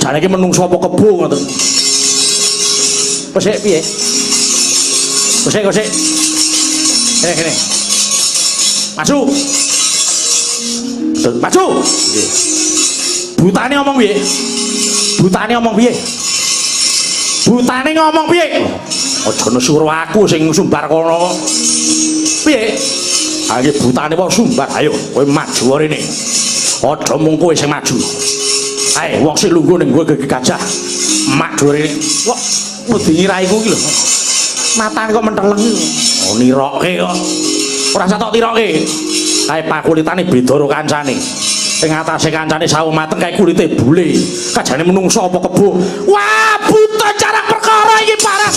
Jane iki menungso apa kebo ngoten. Wis piye? Wis wis. Kene kene. Maju. Maju. Nggih. Butane ngomong piye? Butane ngomong piye? Butane ngomong piye? Aja nesu karo aku sing sumbar kono. Piye? Ha iki butane kok sumbar. Ayo kowe maju rene. Aja mung kowe sing maju. Ae wong sing lungguh ning nggo gigi gajah. Maju rene. Kok wedi raiku iki lho. Matane kok menteleng iki. Oh niroke kok. Ora usah tok tiroke. Kae pakulitane beda karo kancane. Sing atase kancane sawo mateng kae kulite bule. Kajane menungso apa kebo. Wah, buta jarak perkara iki parah.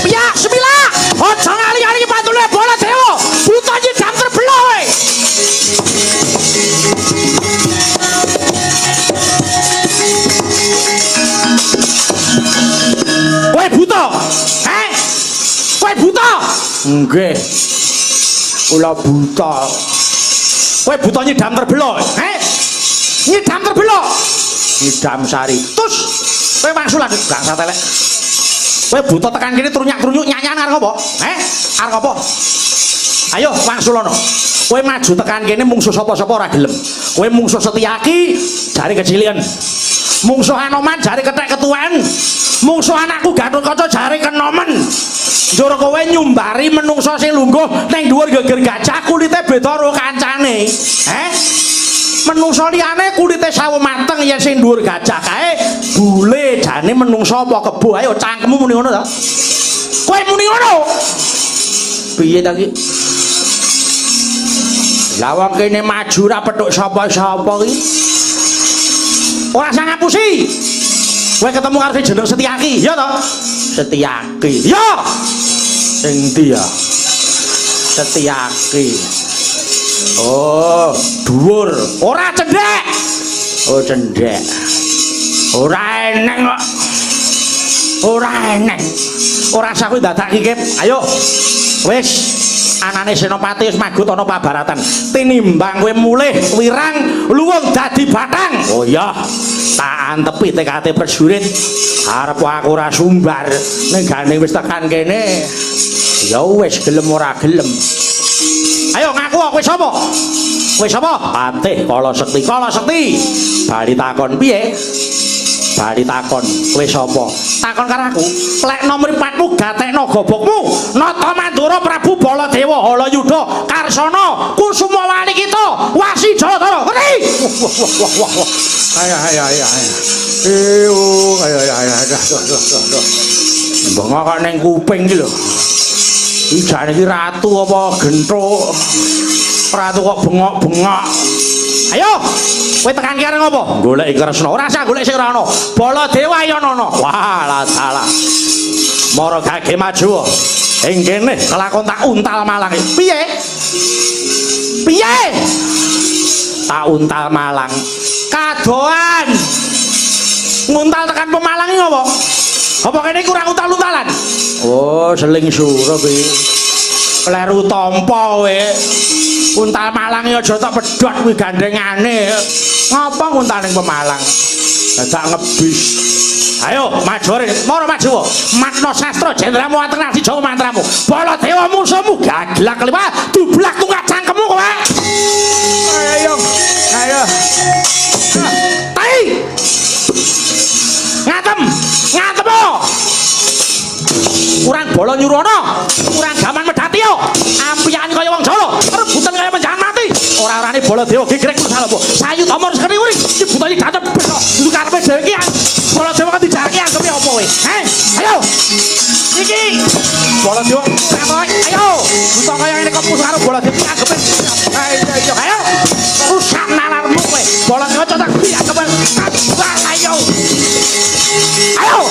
Piyak semila, aja ngali-ngali iki pantule Baladewa. Buta nyidam terbelah kowe. Kowe buta. Heh? Kowe buta? Nggih. Kula buta. Kowe buta nyidam terbelah. Heh? Nyidam terbelah. Nyidam sari. Terus kowe wangsulan bangsa telek. Kowe buta tekan kene trunyak-trunyuk nyanyian arep apa? Heh? Arep apa? Ayo wangsulana. Kowe maju tekan kene mungsuh sapa-sapa ora gelem. Kowe mungsuh Setyaki jare kecilian. Mungsuh Anoman jare kethek ketuwen. Mungsuh anakku Gatotkaca jare kenomen. Njur kowe nyumbari menungsa sing lungguh ning dhuwur geger gajah kulite beda karo kancane. Heh? Menungsa liyane kulite sawo mateng yen sing dhuwur gajah kae bule jane menungsa apa kebo. Ayo cangkemmu muni ngono ta? Kowe muni ngono. Piye ta ki? Lah wong kene maju ra petuk sapa-sapa ki. Ora usah ngapusi. Kowe ketemu karo sing jeneng Setyaki, ya to? Setyaki. Ya. Sing ndi ya? Setyaki. Oh, dhuwur. Ora cendhek. Oh, cendhek. Ora eneng kok. Ora eneng. Ora usah kowe dadak kikip. Ayo. Wis, anane Senopati wis magut ana pabaratan. Tinimbang kowe mulih wirang luwung dadi batang. Oh iya, tak antepi tekate prajurit. Arep aku ora sumbar ning gane wis tekan kene. Ya wis gelem ora gelem. Ayo ngaku kowe sapa? Kowe sapa? Patih Kala Sekti. Kala Sekti. Bali takon piye? Bali takon, kowe sapa? Takon karo aku. Plekno mripatmu, gatekno gobokmu. Nata Mandura Prabu Baladewa Halayuda Karsana Kusuma Walikita Wasi Jaladara. Ngerti? Wah wah wah wah wah. Ayo ayo ayo ayo. Ayo ayo ayo ayo aduh aduh aduh. Bengok kok ning kuping iki lho. Iki jane iki ratu apa genthuk? Ratu kok bengok-bengok. Ayo, kowe tekan ki arep ngopo? Goleki Kresna. Ora usah golek sing ora ana. Baladewa ayo ana. Wah, lah salah. Mara gage maju. Ing kene kelakon tak untal malang. Piye? Piye? Tak untal malang. Kadoan. Nguntal tekan Pemalang iki ngopo? Apa kene kurang untal-untalan? Oh, seling surup iki. Kleru tampa kowe. Untal Malang ya aja tak pedhot kuwi gandengane. Ngapa nguntal ning Pemalang? Dadak ngebis. Ayo maju rene. Mara maju. Matna sastra jendramu atengan di Jawa mantramu. Baladewa musuhmu gaglak kliwat dublak tungkak cangkemmu kowe. Ayo, ayo. Tai. Ngatem, ngatem. Kurang bala nyurono, kurang gaman medhati yo. Ampiyan kaya wong Jawa, rebutan kaya menjangan mati. Ora-orane Baladewa gegrek salapa. Sayutama sekeri uri, iki buta iki datep besok. Dudu karepe dhewe iki. Baladewa kan dijarke anggepe apa kowe? Heh, ayo. Iki Baladewa, ayo. Buta kaya ngene kok musuh karo Baladewa iki anggepe. Ayo, ayo. Ayo. Rusak nalarmu kowe. Baladewa cetak dianggepe. Ayo. Ayo.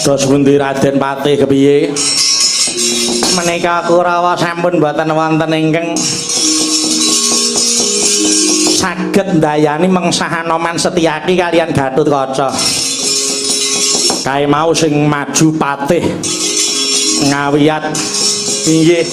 Dos pundi Raden Patih kepiye? Menika Kurawa sampun boten wonten ingkang saged ndayani mengsah Anoman Setyaki kalian Gatotkaca. Kae mau sing maju Patih ngawiyat inggih.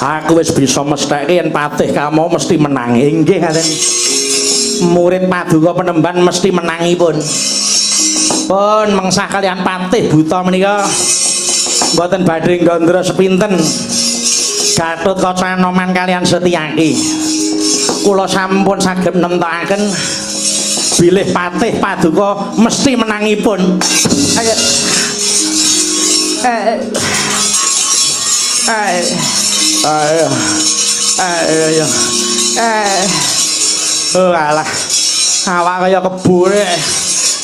Aku wis bisa mestheke yen Patih kamu mesti menang. Inggih ngaten. Murid paduka penemban mesti menangipun. Pun mengsah kalian Patih buta menika mboten badhe nggandra sepinten. Gatotkaca Anoman kalian Setyaki. Kula sampun saged nemtokaken bilih Patih paduka mesti menangipun. Ayo. Ayo. Ayo. Ayo. Oh alah. Awak kaya kebure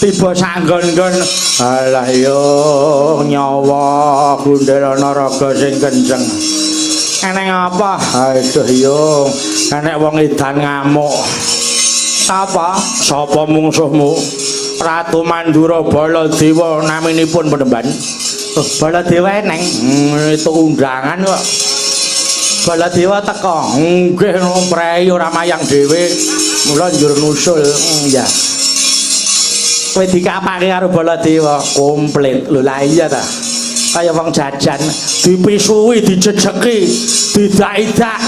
tiba sanggon-nggon. Alah yo nyawa gundel raga sing kenceng. Eneng apa? Aduh yo, enek wong edan ngamuk. Sapa? Sapa mungsuhmu? Ratu Mandura Baladewa naminipun penemban. Oh, Baladewa eneng. Itu undangan kok. Baladewa teka. Nggih, prei ora mayang dhewe. Mula njur nusul. Ya. Kowe dikapake karo Baladewa komplit. Lho lah iya ta. Kaya wong jajan dipisuhi, dijejeki, didak-idak.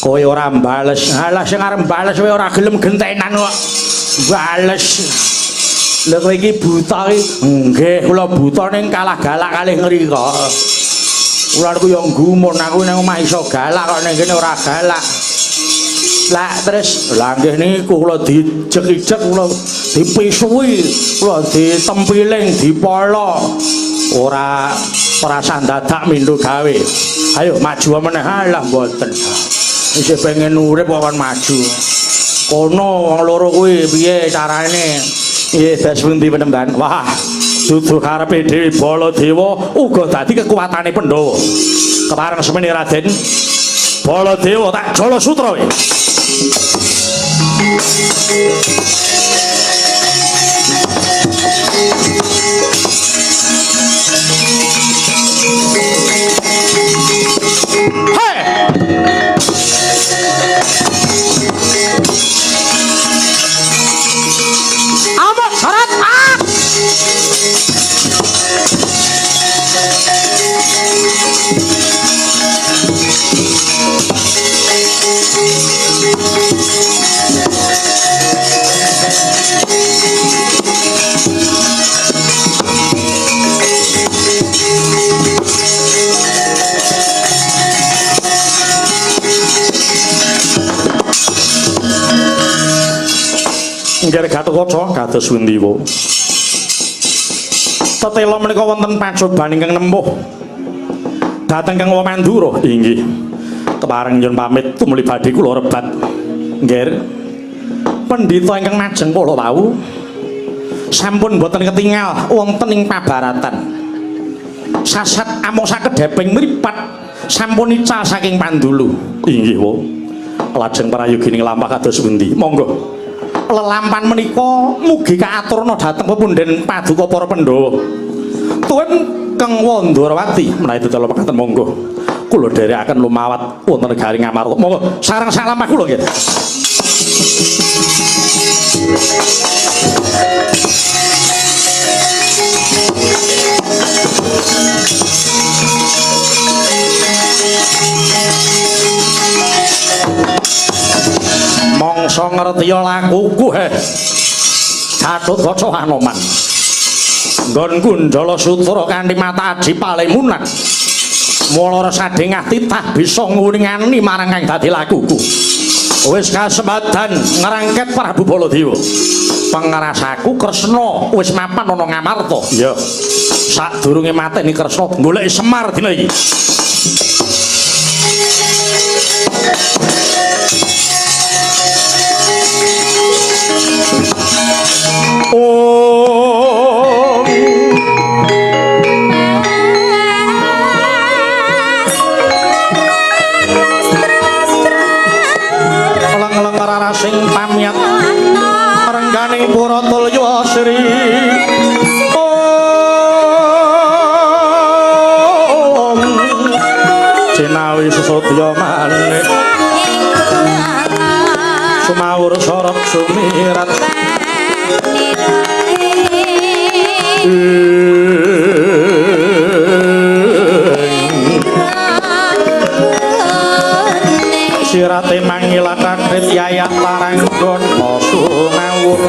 Kowe ora mbales. Alah sing arep mbales kowe ora gelem gentenan kok. Bales. Lha kowe iki buta iki. Nggih, kula buta ning kalah galak kalih ngrika. Kula niku ya gumun, aku ning omah iso galak kok ning kene ora galak. Lah terus lah nggih niku kula dijek-ijek, kula dipisuhi, kula ditempiling, dipolo. Ora perasaan dadak mindho gawe. Ayo maju meneh. Alah mboten. Isih pengen urip kok kon maju. Kono wong loro kuwi piye carane? Nggih, das pundi penemban? Wah, dudu karepe dhewe Baladewa uga dadi kekuatane Pandhawa. Kepareng semene Raden Baladewa tak jala sutra kowe. Hei! Amok syarat ah! Nggih Gatotkaca kados pundi wa? Tetela menika wonten pacoban ingkang nempuh dhateng Kang Mandura. Inggih. Kepareng nyuwun pamit tumuli badhe kula rebat. Nggih. Pendhita ingkang majeng kala wau sampun boten ketingal wonten ing pabaratan. Sasat amung sakedheping mripat sampun ical saking pandulu. Inggih wa. Lajeng prayogining lampah kados pundi? Monggo. Lelampan menika mugi kaaturna dhateng pepundhen paduka para Pandhawa. Tuwin Kang Wandrawati menawi tetela mekaten monggo. Kula dherekaken lumawat wonten negari Ngamarta. Monggo sareng salampah kula nggih. Mongso ngertiya lakuku he. Gatotkaca Anoman. Nggonku njala sutra kanthi mata aji palemunan. Mula sadengah titah bisa ngurningani marang kang dadi lakuku. Wis kasempadan ngrangket Prabu Baladewa. Pangerasaku Kresna wis mapan ana Ngamarta. Iya. Sadurunge mateni Kresna goleki Semar dina iki. Om Leng-leng rarasing pamyat rengganing pura tulya sri. Om. sudya manik sumawur sorot sumirat sirate mangilatakrit yayak paranggana sumawur.